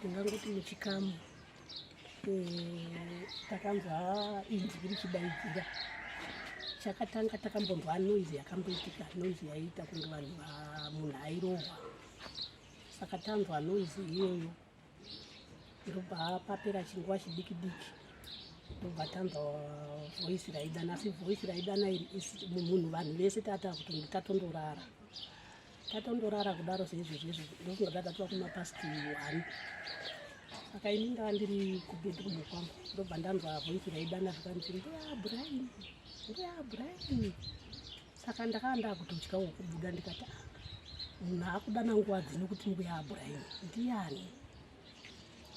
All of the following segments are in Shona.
Ndingangoti muchikamu takanzwa inzwi richidaidzira. Chakatanga takambonzwa noise yakamboitika, noise yaiita kunge vanhu munhu airohwa. Saka tanzwa noise iyoyo, ndobva papera chinguva chidiki diki, ndobva tanzwa voice raidana. Asi voice raidana iri, munhu, vanhu vese tata kuti tatondorara, tatondorara kudaro seizvozvo izvo. Ndofunga tatatova kumapast 1. Saka ini ndava ndiri kubedroom kwangu, ndobva ndanzwa voice raidana zvikanzi, "Mbuya Brian, Mbuya Brian." Saka ndakava ndakutotyawo kubuda. Ndikati, "Ah, munhu akudana nguva dzino kuti Mbuya Brian ndiani?"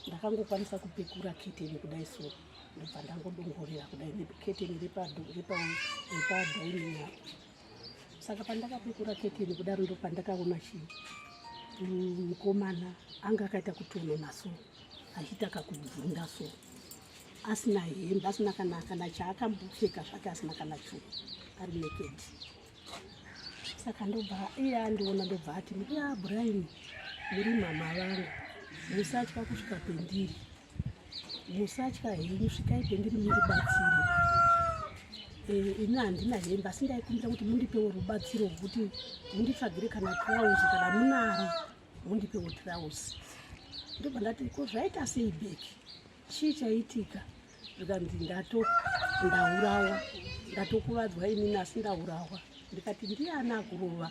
Ndakangokwanisa kupekura keteni kudai so, ndobva ndangodongorera kudai neketeni repadining apo. Saka pandakapekura keteni kudaro, ndopandakaona chi mukomana anga akaita kutonona so, achiita kakubvunda so, asina hembe, asina kana chaakambopfeka zvake, asina kana chuu, ari naked. Saka ndobva iye andiona, ndobva ati, "Mbuya Brian, muri mama vangu, musatya kusvika pendiri, musatya henyu, svikai pendiri mundibatsire. Ini handina hembe, asi ndaikumbira kuti mundipewo rubatsiro rwekuti munditsvagire kana tirauzi, kana munaro mundipewo tirauzi." Ndobva ndati, "Ko zvaita sei, Beki? Chii chaitika?" Zvikanzi, "Ndato ndaurawa, ndatokuvadzwa inini, asi ndaurawa." Ndikati, "Ndiani akurova?"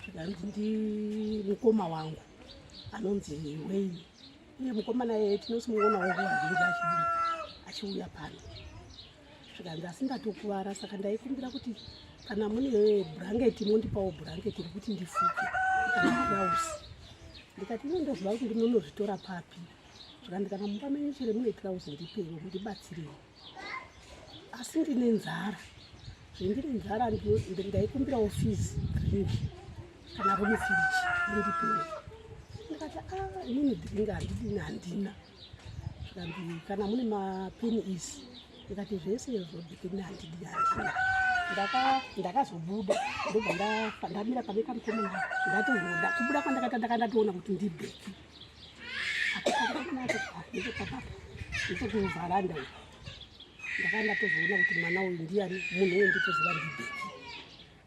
Zvikanzi, "Ndi mukoma wangu anonzi Wayne." Iye mukomana yeye tinosimuonawo nguva zhinji achidii, achiuya pano. Zvikanzi, "Asi ndatokuvara, saka ndaikumbira kuti kana mune bhurangeti mondipawo bhurangeti rekuti ndifuke, kana tirausi." Ndikati, "Ino ndoziva kuti ndinonozvitora papi?" Zvikanzi, "Kana mumba menyu chere mune tirausi, ndipewo, mundibatsirewo. Asi ndine nzara, zvendine nzara, ndaikumbirawo fizz drink, kana romufiriji mundipewo." Ndikati, "A, ah, inini drink handidini, handina." Zvikanzi, "Kana mune mapeni isi." Ndikati, "Zvese izvo bhikini handidi, handina." Ndakazobuda, ndobva ndamira pane kamukomana. Ndatozoda kubuda kwandakaita, ndaka ndatoona kuti ndiBheki nechepapapa, nechekuvharanda uku. Ndaka ndatozoona kuti mwana uyu ndiani, munhu uyu nditoziva ndiBheki.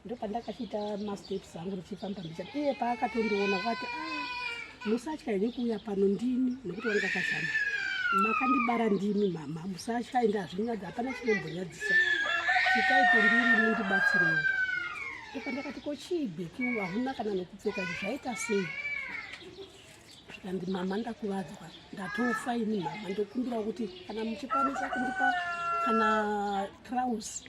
Ndopandakachiita masteps angu ndichifamba ndichati. Iye paakatondiona wakati, "Ah, musatya henyu kuuya pano, ndini, nekuti wanga akashama makandibara, ndimi mama. Musatya, ende hazvinyadzi, hapana chinombonyadzisa, svikai pendiri mundibatsirewo." Ndopandakati, "Ko chii, Bheki, hauna kana nokupfeka, zvaita sei?" Zvikanzi, "Mama, ndakuvadzwa, ndatofa ini mama. Ndokumbira kuti kana muchikwanisa kundipa kana trausi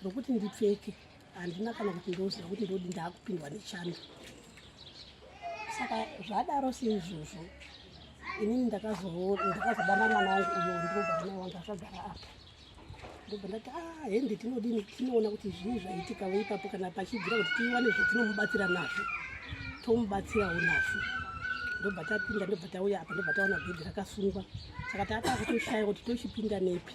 rokuti ndipfeke, handina kana kuti ndoziva kuti ndodi, ndaakupindwa nechando." Saka zvadaro seizvozvo, inini ndakazobana mwana wangu uyo ndinogara naye, wanga akagara apa. Ndobva ndati, "Ah, hende tinodini, tinoona kuti zvii zvaitikawo ipapo. Kana pachibvira kuti tiwane zvetinomubatsira nazvo, tomubatsirawo nazvo." Ndobva tapinda, ndobva tauya apa, ndobva taona bhedhi rakasungwa. Saka tata kutoshaya kuti tochipinda nepi.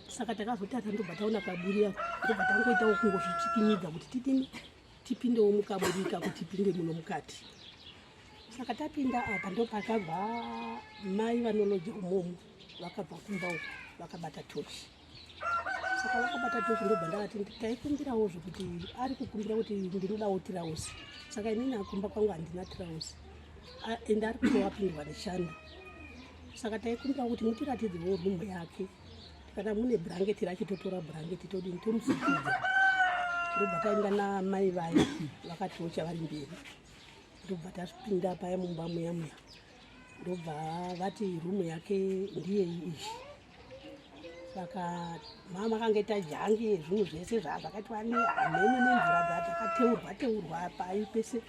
Saka takazotata, ndobva taona kaburi apa, ndobva tangoitawo kungozvitsvikinyidza kuti tidini, tipindewo mukaburika, kuti tipinde muno mukati. Saka tapinda apa, ndopakabva mai vanoloja umomo vakabva kumba uko vakabata tochi. Saka vakabata tochi, ndobva ndavati, "Taikumbirawo zvokuti ari kukumbira kuti ndinodawo tirausi. Saka inini akumba kwangu handina tirausi, ende ari kutowapindwa nechando. Saka taikumbirawo kuti mutiratidzewo rumu yake. Kana mune bhurangeti racho, totora bhurangeti, todini, tomusukidza." Ndobva taenda namai vaya vakatocha vari mberi, ndobva tapinda paya mumba muya muya. Ndobva vati rumu yake ndiyei izvi. Saka mama akange jangi zvinhu zvese zvazvakaitwa nehameno nemvura dzakateurwa teurwa pai pese.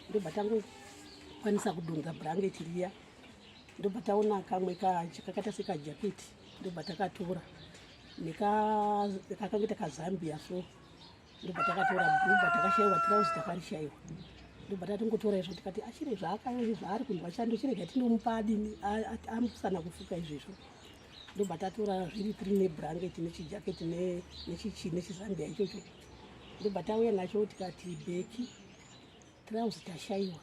Ndobva tangokwanisa kudhonza bhurangeti riya, ndobva taona kamwe kakaita sekajaketi, ndobva takatora nekakange takazambia so. Ndobva takatora, ndobva takashayiwa tirauzi, takarishayiwa. Ndobva tatongotora izvo, tikati achire zvaakaiwa zvaari kunzwa chando, chirega tinomupa adini, amusana kufuka izvezvo. Ndobva tatora zviri tiri nebhurangeti nechijaketi nechichi nechizambia ichocho. Ndobva tauya nacho, tikati, "Bheki, tirauzi tashayiwa,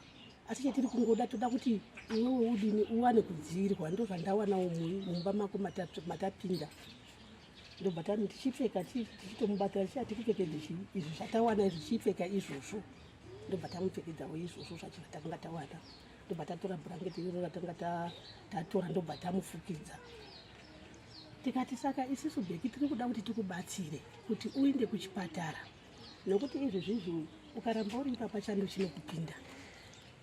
asi chatiri kungoda, toda kuti Iwewe udini uwane kudziirwa, ndozvandawanawo mumba mako matapinda. Ndobva tani tichipfeka tichitomubatira tichi atikupfekedze chii izvi zvatawana izvi, tichipfeka izvozvo. Ndobva tamupfekedzawo izvozvo zvacho zvatakanga tawana. Ndobva tatora bhurangeti iroro ratanga tatora, ndobva tamufukidza. Tikati saka isisu Bheki tiri kuda kuti tikubatsire kuti uinde kuchipatara, nokuti izvi zvizvi ukaramba uri ipapa chando chinokupinda.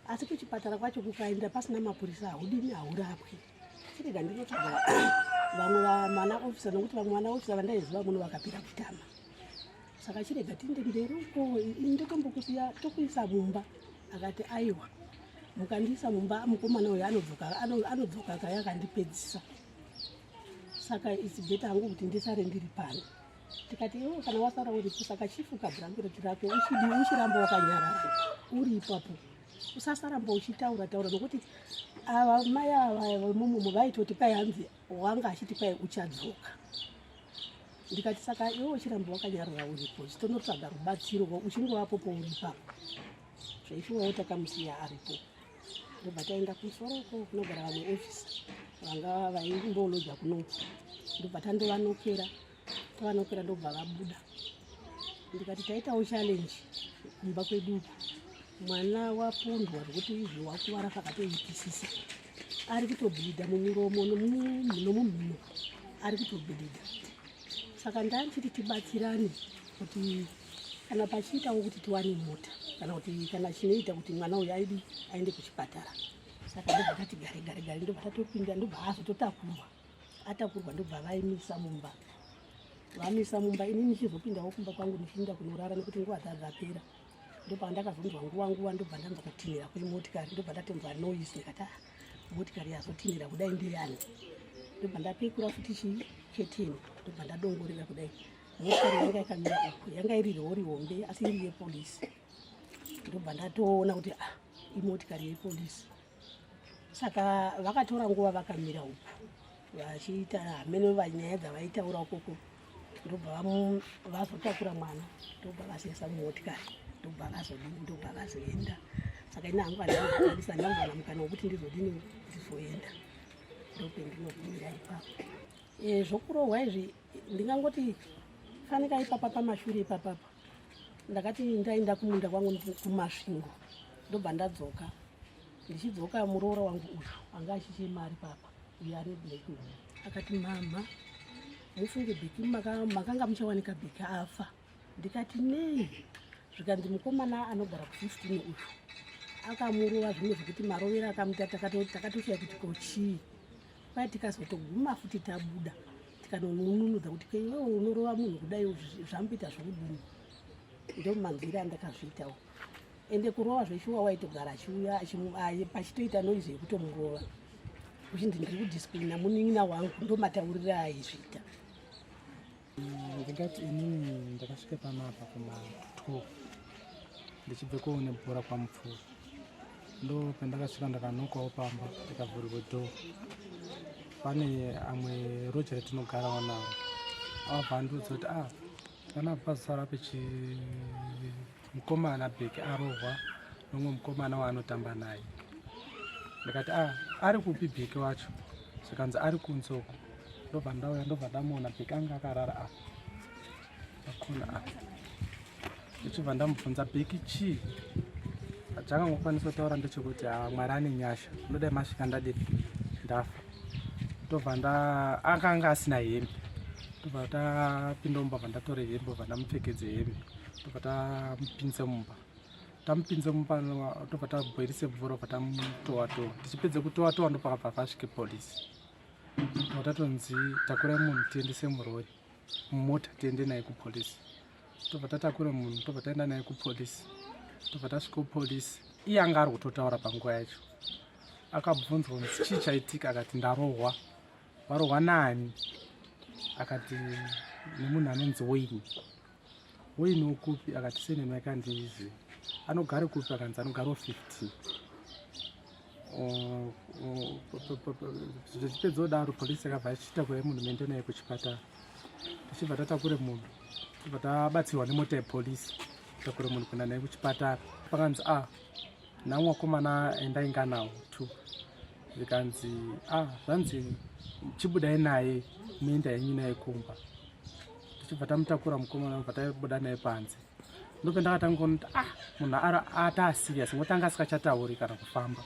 Asi kuchipatara kwacho kukaenda pasina mapurisa haudini, haurapwi. Chirega ndinotsvaga vamwe vana ofisa, nokuti vamwe vana ofisa vandaiziva muno vakapera kutama. Saka chirega tiinde mberi uko, ndotombokusiya tokuisa mumba. Akati aiwa, mukandiisa mumba mukomana uyu anodzoka, anodzoka kaya akandipedzisa. Saka it's better hangu kuti ndisare ndiri pano. Tikati iwe kana wasara uripo, saka chifuka bhurangeti rako uchidi uchiramba wakanyarara uri ipapo, usasaramba uchitaura taura, nokuti ava mai ava vemumomo vaitoti kwai hanzi wanga achiti kwai uchadzoka. Ndikati saka iwe uchiramba wakanyarara uripo, chitonotsvaga rubatsiro uchingovapo pouri ipapo. Zvaishuwawo takamusiya aripo. Ndobva taenda kumusoro uko kunogara vamwe ofisa vanga vaimboloja kunoku. Ndobva tandovanokera, tavanokera ndobva vabuda. Ndikati taitawo challenge kumba kwedu uku, mwana wapondwa zvekuti izvi wakuvara pakatoipisisa, ari kutobhidha mumuromo nomumhino, ari kutobhidha. Saka ndanchiti tibatsirane kuti kana pachiitawo kuti tiwane mota, kana kuti kana chinoita kuti mwana uyu aidi aende kuchipatara. Saka ndobva tati gare gare gare, ndobva tatopinda, ndobva azototakurwa. Atakurwa ndobva vaimisa mumba, vamisa mumba, ini ndichizopindawo kumba kwangu ndichiinda kunorara nekuti nguva dzadzapera. Ndobva ndakazonzwa nguva nguva, ndobva ndanzwa kutinhira kwemotikari, ndobva ndatonzwa noise. Ndikati ah, motikari yazotinhira kudai ndeyani? Ndobva ndapekura futi chiketeni, ndobva ndadongorera kudai, motikari yanga yakamira uku, yanga iri rori hombe asi iri yepolisi. Ndobva ndatoona kuti ah, imotikari yepolisi. Saka vakatora nguva vakamira uku vachiita hameno vanyaya dzavaitaura ukoko. Ndobva vazotakura mwana, ndobva vazoisa mumotikari, ndobva vazodini, ndobva vazoenda. Saka ini hangu handinozokwanisa, ndambowana mukana wekuti ndizodini, ndizoenda. Ndopendinogumira ipapo. Zvokurohwa izvi ndingangoti fanika ipapa pamashure ipapapa. Ndakati ndaenda kumunda kwangu kuMasvingo, ndobva ndadzoka. Ndichidzoka muroora wangu uyu anga achichema ari papa, uyu ane black uyu, akati mama, mufunge Bheki makanga muchawanika Bheki afa. Ndikati nei? Zvikanzi mukomana anogara ku15 uyu akamurova zvimwe zvekuti marovero akamuita takatoshiya kuti ko chii. Kwai tikazotoguma futi tabuda tikanonunudza kuti iwewe unorova munhu kudai zvamboita zvokudini. Ndomanzwiro andakazviitawo. Ende kurova zveshuwa waitogara achiuya pachitoita noise yekutomurova, uchinzi ndiri kudisciplina munin'ina wangu, ndomatauriro aizviita. Ndingati inini ndakasvika panapa kuma 12 ndichibve kuone bhora kwaMupfuru. Ndo pandakasvika ndakanokawo pamba, ndikavhurirwa door. Pane amwe roja ratinogarawo naro, abva andiudza kuti ah, panapa pazosara pechi mukomana Bheki arohwa nomumwe mukomana waanotamba naye. Ndikati ah, ari kupi Bheki wacho? Zvikanzi ari kunze uko. Ndobva ndauya, ndobva ndamuona Bheki anga akarara apa pakona apa. Ndichibva ndamubvunza Bheki chii, chakangokwanisa kutaura ndechekuti ah, Mwari ane nyasha, ndodai masvika ndadini ndafa. Ndobva nda akanga asina hembe, ndobva tapinda mumba, bva ndatora hembe, bva ndamupfekedze hembe, ndobva tamupinza mumba. Tamupinza mumba ndobva tabhoirise mvura, bva tamutowa towa. Tichipedza kutowa towa ndopakabva pasvike polisi, ndobva tatonzi takurai munhu tiendese murori mumota tiende naye kupolisi. Tobva tatakura munhu, tobva taenda naye kupolisi. Tobva tasvika kupolisi, iye anga ari kutotaura panguva yacho. Akabvunzwa kunzi chii chaitika, akati ndarohwa. Warohwa nani? Akati nemunhu anonzi Wayne. Wayne wokupi? Akati seneni yake handiizivi. Anogara kupi? Akanzi anogara 15. Zvichipedza kudaro polisi yakabva yachitakura munhu muende naye kuchipatara. Tichibva tatakure munhu, tobva tabatsirwa nemota yepolisi kutakura munhu kuenda naye kuchipatara. Pakanzi ah, namwe vakomana endainga nawo two. Zvikanzi, ah, zvanzi chibudai naye, muenda henyu naye kumba. Tichibva tamutakura mukomana, bva tabuda naye panze. Ndopendakatanga kuona kuti, ah, munhu ataa serious, ngokuti anga asikachatauri kana kufamba.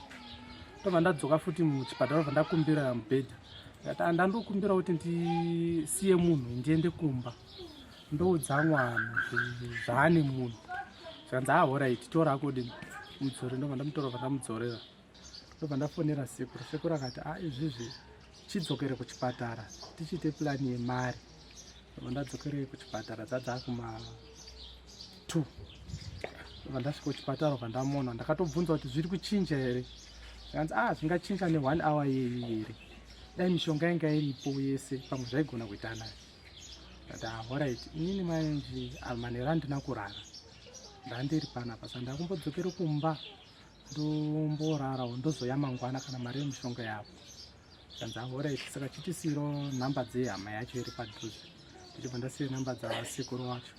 Ndobva ndadzoka futi muchipatara, bva ndakumbira mubhedha. Ndikati, ah, ndandokumbira kuti ndisiye munhu, ndiende kumba, ndoudza mwana zvaane munhu. Zvikanzi, ah, alright, tora akudini, mudzore. Ndobva ndamutora, bva ndamudzorera. Ndobva ndafonera sekuru. Sekuru akati, a, izvizvi chidzokere kuchipatara, tichiite plani yemari. Ndobva ndadzokerei kuchipatara, dzadzakuma 2. Ndobva ndasvika kuchipatara, bva ndamona. Ndakatobvunza kuti zviri kuchinja here. Zvikanzi, a, zvingachinja ne1 hour yeyi here? Dai mishonga yanga iripo yese, pamwe zvaigona kuita nayo. Ndati, ah, alright. Inini manje manheru handina kurara, ndandiri panapa, saka ndakumbodzokere kumba, ndomborarawo, ndozoya mangwana kana mari yemishonga yavo. Zvikanzi, alright, saka chitisiro nhamba dzehama yacho iri padhuze. Ndichibva ndasiya nhamba dzasekuru wacho.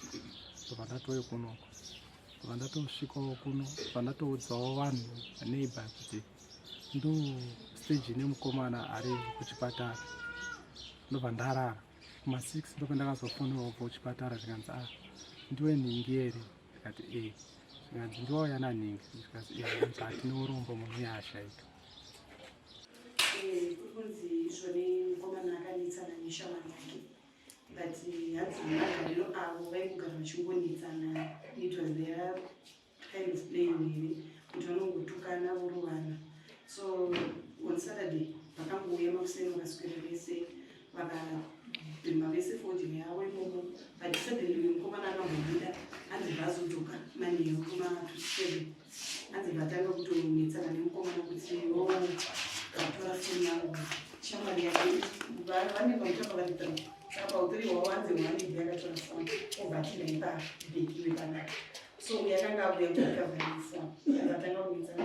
Ndobva ndatouya kunoko, ndobva ndatosvikawo kuno, ndobva ndatoudzawo vanhu, neighbor, kuti ndo stage ine mukomana ari kuchipatara. Ndobva ndarara. Kuma6 ndobva ndakazofonerwa kubva kuchipatara. Zvikanzi, ah, ndiwe nhingi here? Ndikati, e. Zvikanzi, ndiwauya nanhingi? Zvikanzi, e. Zvikanzi, hatine urombo, munhu uye ashaika. Kuri kunzi izvoni mukomana akanetsana neshamwari yake, but hanzi magariro avo vaingogara vachingonetsana. It was their kind of playing here, kuti vanongotukana, vorovana. So on Saturday vakangouya makuseni, vakaswera vese, vakabhema vese fodya yavo imomo. But suddenly mukomana akambobuda, hanzi vazodzoka manheru kuma 7, hanzi vatanga kutonetsana nemukomana kuti, o, vatora foni yangu. Shamwari yake, vane vamutamba vari three, saka pauthree hwavo hanzi one ndiye akatora foni, obva ati naipa Bheki wepanapa. So uyo akanga auya kurecover foni, akatanga kunetsana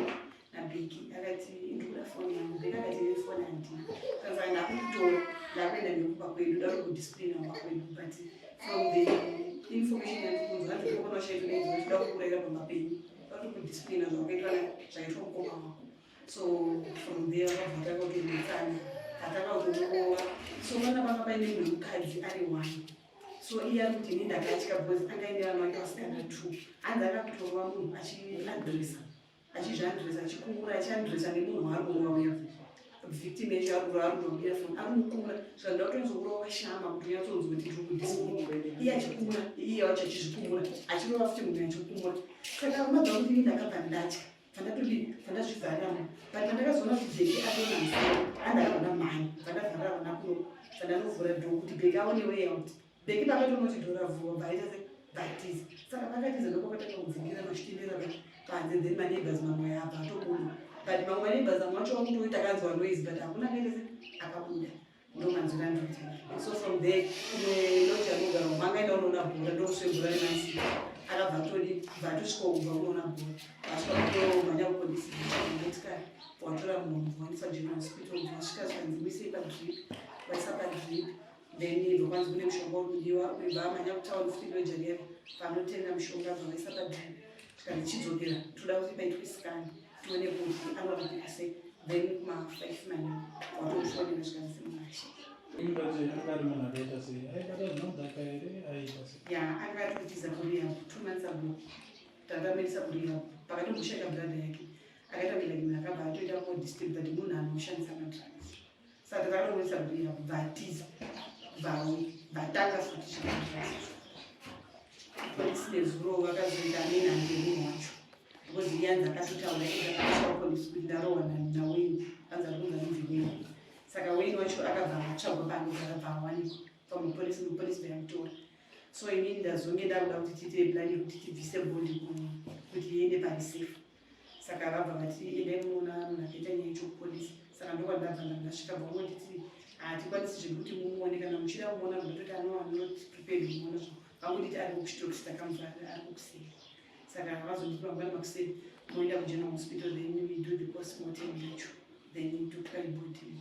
naBheki, akati, ndikuda foni yangu. Bheki akati, ine foni handina. Saka ndakukutora, ndakuenda nekuba kwedu, ndauri kudisciplina kumba kwedu. But from the information yandikunzwa, hanzi mukomana wachaitodaidza vachida kukurayira pamba penyu, vari kudisciplina zvakaitwa, zvakaitwa mukoma wako. So from there vakabva vatanga kutonetsana, atanga kutomurova. So vana vanga paine munhu wemukadzi ari one. So iye ari kuti, ini ndakatya because anga aine vana vake vasikana two. Hanzi akakutorova munhu achiundressa, achizviundressa, achikumura, achiundressa nemunhu waari kurova uya, victim yacho ari kurova, ari kutombira foni, ari kumukura. Saka nda kutonzokurova shama kuti unyatsonzwa kuti ndiri kudisciplina. Iye achikumura, iye wacho achizvikumura, achirova futi munhu achikumura. Saka mabva kuti ini ndakabva ndatya, pandatodii, pandazvivhariramo. But pandakazoona kuti Bheki atona musoro, handakabva ndamhanya, pandavharira vana kuno, pandanovhura door kuti Bheki aone way out. Bheki pakatoona kuti door ravhurwa, bvaita se batiza. Saka pakatiza, ndopakatanga kudzingira vachitendera panze. Then maneighbors mamwe abva atobuda, but mamwe maneighbors amwe acho vakutoita akanzwa noise, but hakuna akaita se akabuda. Ndomanzwira ndikuti, so from there umwe loja anogara umwe angaenda unoona bhora, ndokuswebhura nemansi, akabva atodi bva atosvika ubva unoona bhora, asvika kutomhanya kupolisi motikari, watora munhu, waendeswa General Hospital. Wasvika, zvikanzi muisei padrip. Waisa padrip, then ibva kwanzi kune mushonga uri kudiwa. Ibva amhanya kutauni futi, loja riya vanotenga mushonga, bva vaisa padrip. Zvikanzi chidzokera, toda kuti paitwe scan, tione kuti anorapika sei. Then kuma5 manheru watomufonera, zvikanzi munhu ashika. Ingati anga ari munhu akaita sei? Aibata zvinodhaka here? Aiita sei? Ya, anga atokutiza kurehab 2 months ago. Takamuendesa kurehab, pakatomboshaka brother yake, akaita kunge like munhu akabva atoita more disturb, but munhu anoshandisa madrugs. Saka takatomuendesa kurehab, bva atiza, bva auya, bva atanga futi zvemadrugs. Polisi nezuro vakazoita nenhande munhu wacho, because iyanzi akatotaura ega akasvika polisi kuti ndarohwa naWayne. Anzi ari kunzi anonzi Wayne. Saka Wayne wacho akabva atsvagwa paanogara, bva awanikwa pamupolisi, mupolisi vayamutora. So inini ndazonge ndakuda kuti tiite plan yekuti tibvise body kuti iende parisafe. Saka vabva vati, endai munoona munhu akaita nyaya yacho kupolisi. Saka ndokwandabva ndasvika, bva vangonditi, hatikwanisi zvekuti mumuone, kana muchida kumuona ndototi ano, I'm not prepared kumuona. Zvo vangonditi ari kuchitokisi, takamuvharira, ari kukuseri. Saka vazonditi mangwana makuseni moenda kuGeneral Hospital, then we do the postmortem yacho, then totora ibody,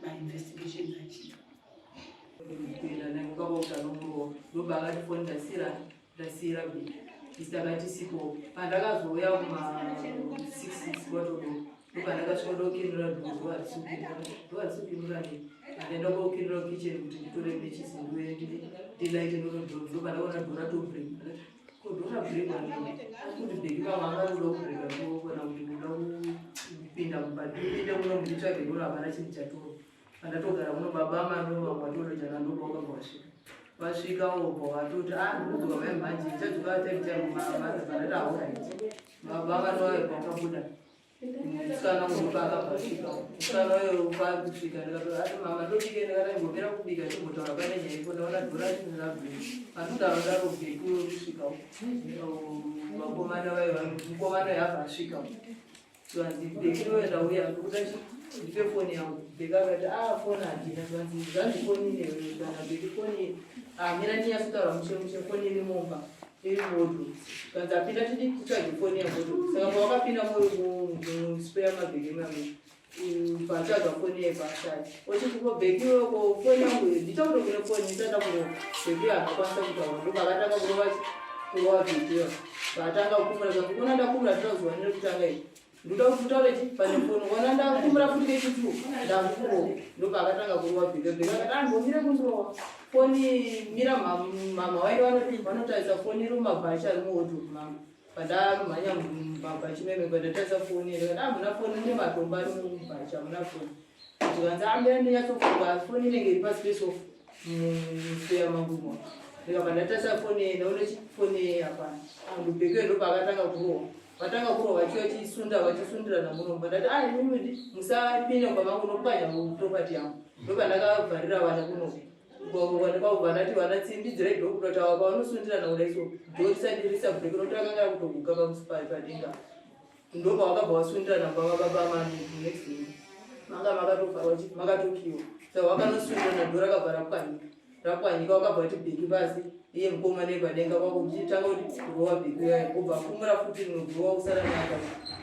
mainvestigations achiitwa. Kuenda naye kukava kuti anomurowa, ndobva akati foni ndasira, ndasiyira Bheki. Isi takati sipo. Pandakazouya kuma 66 kwatodo. Ndopandakasvika ndokinura door, door harisi kupindura, door harisi kupindura nei. Andaenda kokinura kitchen kuti nditore mechisi ndiuye ndilaite ndono door, ndopandakaona door ratobreak. Ko door rabreakwa nei? Asi kuti Bheki pamwe anga ari kuda kubreaka door kana kuti kuda kupinda mumba. Ndipinde muno nditsvage door hapana chinhu chatorwa. Pandatogara muno baba mano vamwe vatodojana ndopavakabva vasvika. Vasvika wobva vatoti ah ndikudzoka mai manje ndichadzoka time time mandati alright. Baba mano vaibva vakabuda. Musikana uyu akabva asvika. Musikana uyu pakusvika ndikati ati mama ndobike ndikati imbomira kubika timbotaura pane nyaya iripo ndaona dhora rabreak. Pandikutaura daro Bheki kusvika vakomana vaiva mukomana uyu abva asvika. Zvanzi Bheki ndiwe ndauya ndikuda ndipe foni yangu. Bheki akati ah foni handina. Zvanzi zvanzi foni inewe kana Bheki foni ah mira ndinyatsotaura mushe mushe foni iri mumba iri muwardrobe. Zvanzi apinda tidi titsvage foni yemuwardrobe. Saka pawakapinda muspare mabheki mame patsvaga foni yepashaya ochiti ko Bheki iwe ko foni yangu ndichakuti kune foni ndisada kurova. Bheki haakwanisa kutaura ndopakatanga kurova kurova Bheki iyo. Patanga kukumura zvanzi kuona ndakumura ndinozuva nekutanga iri. Ndoda kuti utaure chi pane foni ukaona ndakumura futi kechitu ndakukurova. Ndopakatanga kurova Bheki. Bheki akati ah mbomira kundirova. Foni mira mama waida vanoti vanotarisa foni iri mumabhachi ari muwardrobe mangu. Pandamhanya mumabhachi meme pandatarisa foni ndikati ah hamuna foni mune matombo ari mubhachi hamuna foni. Zvikanzi ah mira ndinyatsofunga foni inenge iri paspace off muspare mangu imomo. Ndikabva ndatarisa foni ndaona chi foni hapana. Bheki ndopaakatanga kurohwa. Vatanga kurohwa vachiuya vachisunda vachisundirana muno mumba. Ndati ah imimi musapinda mumba mangu unopwanya property yangu. Ndopandakavharira vana kuno. Kwakubva ndati vana tsimbidzirai door kuti ava pavanosundirana kudai so door risati risavhurike nokuti rakanga rakutoguka padenga. Ndopavakabva vasundirana mumba mababa mani next room. Manga makatovharwa makatokiwa. Saka vakanosundirana door rakabva rapwanyika. Rapwanyika wakabva wati Bheki pasi iye mukoma nepadenga kwakuchitanga kuti kurova Bheki uya obva akumura futi rimwe guruwa kusara naka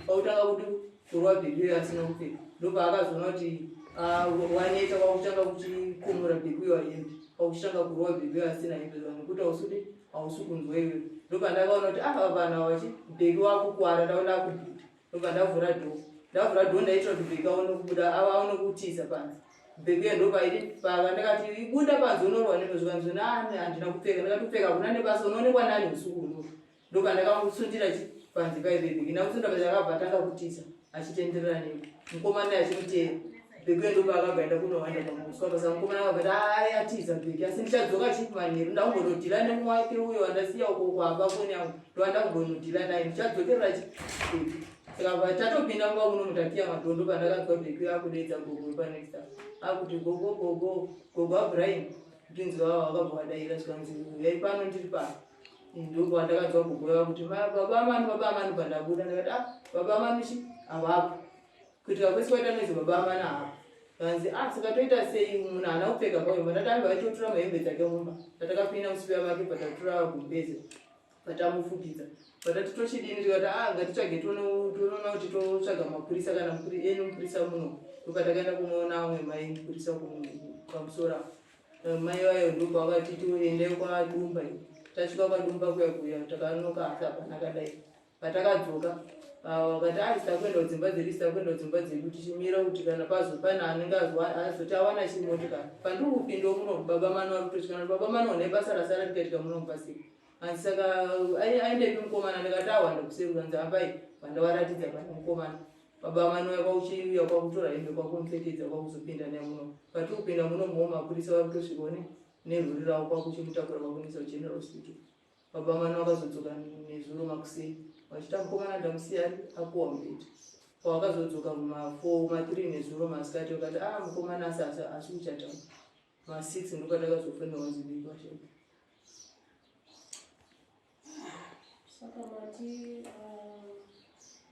kwakutanga kuti kurova Bheki uya asina kupfeka ndopaakazoona kuti ah, waneta kwakutanga kuchikumura Bheki uya hembe kwakuchitanga kurova Bheki uya asina hembe nekuti hausi hausi kunzwa iwe ndopandakaona kuti ava ah, vanhu ava chi Bheki wakukwara ndaona akubhuta Ndobva ndavhura door. Ndavhura door ndaitira kuti Bheki aone kubuda ava aone kutiza panze. Bheki uya ndopaidi pava ndakati buda panze unorwa nemwe zvikanzi nani handina kupfeka ndakati kupfeka hakuna nebasa unoonekwa nani usiku uno. Ndopandakamusundira chi panze paive Bheki ndamusunda panze akabva atanga kutiza achitenderera nemwe. Mukomana achimuteera. Bheki uya ndopaakabva aenda kunowanda pamuswa basa mukomana akabva ati ai atiza Bheki asi ndichadzoka chi manheru ndakumbonodhila nemwe wake uyo wandasiya uko kwaba foni yangu. Ndowandakubonodhila naye ndichadzokerera chi Bheki. Saka tatopinda mumba muno mutakiya matondo pandakanzwa Bheki akudeedza gogo panext up. Akuti gogo gogo gogo Abraham ndinzwa wakabva wadaira zvikanzi uyai pano ndiri pano. Ndopandakanzwa gogo vakuti baba manu baba manu pandabuda ndakati ah baba manu chi havapo. Kuitika kwese kwaita noise baba manu havapo. Kanzi ah saka toita sei munhu haana kupfeka pamwe ndati aiva aitotura mahembe dzake mumba. Tatakapinda musipira make patatura gumbeze. Patamufukidza. Patati tochidini tikati ah ngatitsvage tonoona kuti totsvaga mapurisa kana enu mupurisa muno. Ndopatakaenda kunoona amwe mai mupurisa pamusoro apo. Mai vayo ndopavakati toendai kwaDumba. Tasvika kwaDumba kuya kuya takanoka asi hapana akadai. Patakadzoka vakati ah takuenda kudzimba dzedu takuenda kudzimba dzedu tichimira kuti kana pazo pane anenge azoti awana chimotikari pandiri kupindawo muno baba mano vari kutosvika baba mano honai basa rasara rikaitika muno mupasika hanzi saka aendepi mukomana ndikati awanda kuseri kanzi ambai pandawaratidza pane mukomana baba mano uya kwakuchiuya kwakutora hembe kwakumupfekedza kwakuzopinda naye muno patiri kupinda muno muwo mapurisa vari kutosvikawo nerwuri ravo kwakuchimutakura kwakunoisa kugeneral hospital Baba Manu vakazodzoka nezuro makuseni vachita mukomana ndamusiya ari apuwa mubhedha. Pavakazodzoka kuma4 ma3 nezuro masikati vakati ah mukomana asi asi asi uchataura. Ma6 ndopatakazofonerwa kunzi Big washaika. Saka mati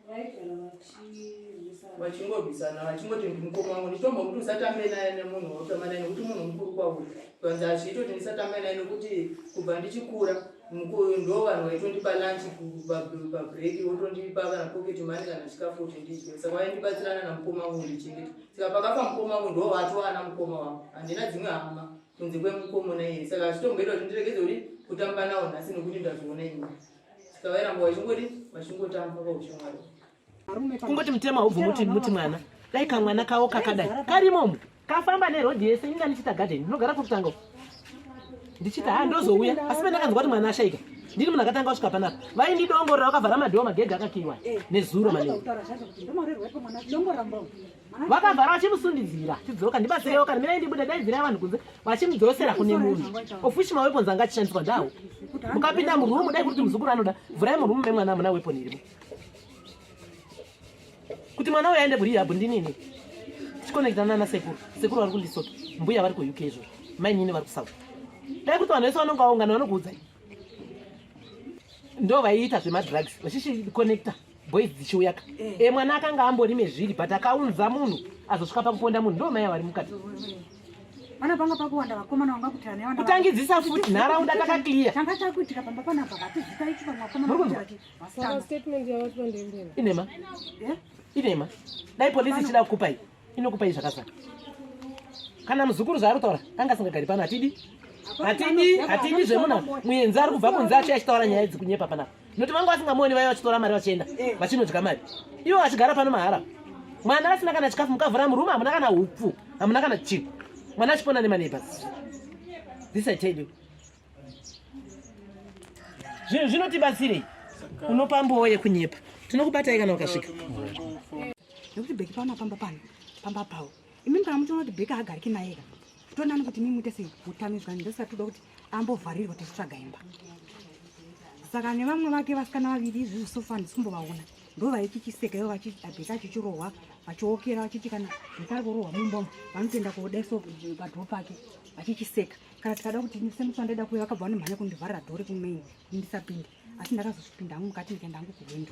vaigara vachirwisana vachingorwisana vachingoti ndimukoma wangu ndichitombomuti usatambe naye nemunhu wautamba naye nekuti munhu mukuru kwauri kwanzi hazviiti kuti ndisatambe naye nekuti kubva ndichikura ndo vanhu vaitondipa lunch pabreak votondipa kana pocket money kana chikafu kuti ndidye saka vaindibatsirana namukoma wangu ndichengeta saka pakafa mukoma wangu ndo vatova mukoma wangu handina dzimwe hama kunze kwemukomona iye saka hazvitomboita kuti ndiregedze kuti kutamba nawo nhasi nekuti ndazviona ini saka vairamba vachingodi vachingotamba paushamwari. Kungoti mutemo haubvumi kuti muti mwana dai kamwana kawo kakadai karimomo kafamba nerodhi yese. Inga ndichiita gadheni, ndinogara kwekutanga uku ndichiti ha ndozouya, asi pendakanzwa kuti mwana ashaika, ndini munhu akatanga kusvika panapa. Vaindidongorera vakavhara madhoo, magedhi akakiwa nezuro manheru, vakavhara vachimusundidzira. Chidzoka ndibatsirewo, kana mirai ndibude, daidzirai vanhu kunze vachimudzosera kune munhu ofushi. Maweapons anga achishandiswa ndawo. Mukapinda murumu, dai kuti muzukuru anoda, vhurai murumu memwana, hamuna weapon irimo. Kuti mwana uyu aende kurehab, ndinini tichikonekta nana sekuru. Sekuru vari kuLesotho, mbuya vari kuUK, izvozvo mainini vari kuSouth. Dai kuti vanhu vese vanonga vaungana vanokuudzai, ndo vaiita zvemadrugs vachichikonekta boys dzichiuyaka. E mwana akanga ambori mezviri, but akaunza munhu azosvika pakuponda munhu, ndo mai vari mukati. Pana panga pakuwanda vakomana vanga kuti ane vana. Kutangidzisa futi nharaunda takaclear. Changa chakuitika pamba panapa hatizita ichi vamwe vakomana. Muri kunzwa? Kuti vasikana. Statement yavatipa ndeyemene. Inema. Eh? Inema. Dai polisi ichida kukupai, inokupai zvakazara. Kana muzukuru zvaari kutaura anga asingagari pano, hatidi, hatidi, hatidi zvemuna muenzi ari kubva kunze acho achitaura nyaya idzi kunyepa panapa, nokuti vanga vasingamuoni. Vaiva vachitora mari vachienda vachinodya mari, ivo vachigara pano mahara, mwana asina kana chikafu. Mukavhura murumu hamuna kana upfu, hamuna kana chinhu, mwana achipona nemaneighbors. This I tell you, zvinhu zvinotibatsirei? Unopa mbowo yekunyepa, tinokubatai kana ukasvika. Nekuti Bheki pano pamba pano pamba pavo, imimi kana muchiona kuti Bheki haagariki naye ka, tonani kuti imi muite sei mutamidzwa. Ndosaka toda kuti ambovharirwa tichitsvaga imba. Saka nevamwe vake vasikana vaviri izvizvi so far ndisi kumbovaona, ndo vaichichiseka ivo Bheki achichirohwa, vachiokera vachiti kana Bheki ari kurohwa mumba umu, vanotoenda kodeso padhoo pake vachichiseka. Kana tikada kuti semusi wandaida kuuya, vakabva vanomhanya kundivharira dhoo rekumain kuti ndisapinde, asi ndakazosvipinda hangu mukati, ndikaenda hangu kuhwindo,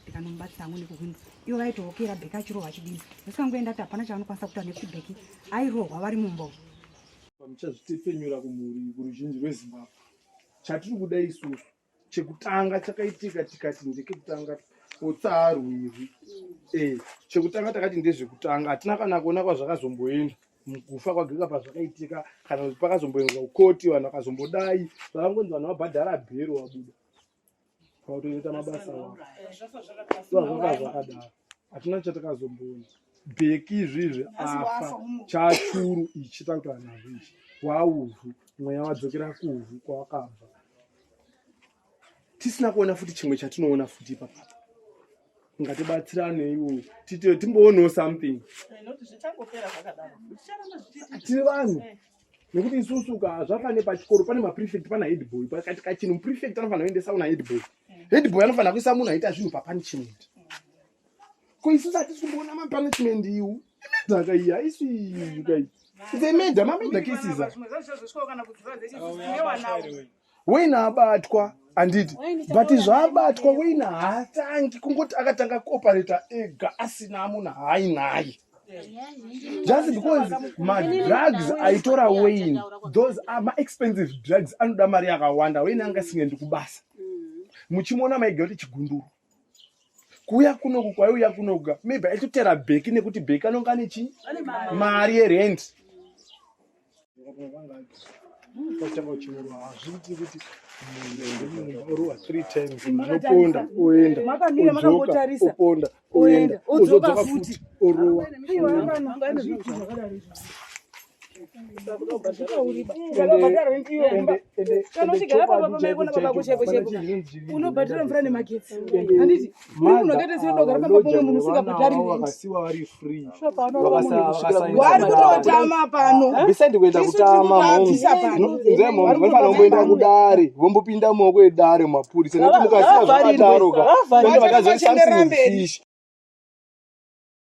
ndikanomubatsira hangu nekuhwindo. Ivo vaitookera Bheki achirohwa achidini, ndisingangoenda kuti hapana chavanokwanisa kuita nekuti Bheki airohwa vari mumba umu. Muchazvitepfenyura kumhuri, kuruzhinji rweZimbabwe. Chatiri kuda isusu, chekutanga chakaitika, tikati ndekekutanga potsaarwirwi. Chekutanga takati ndezvekutanga, hatina kana kuona kwazvakazomboenda mukufa kwageka pazvakaitika, kana kuti pakazomboendwa kukoti, vanhu vakazombodai, zvakangonzi vanhu vabhadhara bhero, vabuda pautoita mabasa avo. Zvaka zvakadaro, hatina chatakazomboona. Bheki izvizvi afa, chachuru ichi takutaura nazvo ichi wauvhu, mweya wadzokera kuvhu kwawakabva, tisina kuona futi chimwe chatinoona futi ipapapa. Ngatibatsiraneiwo tite timboonawo something. Tiri vanhu, nekuti isusu ka zvafane pachikoro pane maprefect, pana head boy, pakati kachinhu prefect anofanira kuendesa kuna head boy, head boy anofanira kuisa munhu aita zvinhu papunishment. Ko isusu hatisi kumboona mapunishment iwu. Imedhaka iyi, haisi kai, it's a murder, mamurder cases. Wayne abatwa, handiti? But zvaabatwa, Wayne haatangi kungoti akatanga kuoperata ega asina munhu haainaye, just because madrugs aitora Wayne, those are maexpensive drugs, anoda mari yakawanda. Wayne anga asingaendi kubasa, muchimuona maiga kuti chigunduru kuuya kunoku, kwaiuya kunoku maybe aitotera Bheki, nekuti Bheki anonga ane chi mari yerent. Pachanga uchinyorwa, hazviiti kuti munhu orohwa three times, anoponda, oenda, odzoka, oponda, oenda, ozodzoka futi, orowa. Kana pamba pamaikona baba chaiko chaiko, unobhadhara mvura nemagetsi, handiti? Uri munhu wakaita seinogara pamba pomwe munhu usingabhadhari rent. Vakasiwa vari free. Vari kutotama pano. Beside kuenda kutama, Vabvisa pano. vanofanira kumboenda kudare, vombopinda mumaoko edare, mumapurisa, nekuti mukasiya zvakadaro ka Vachenderera mberi. fish.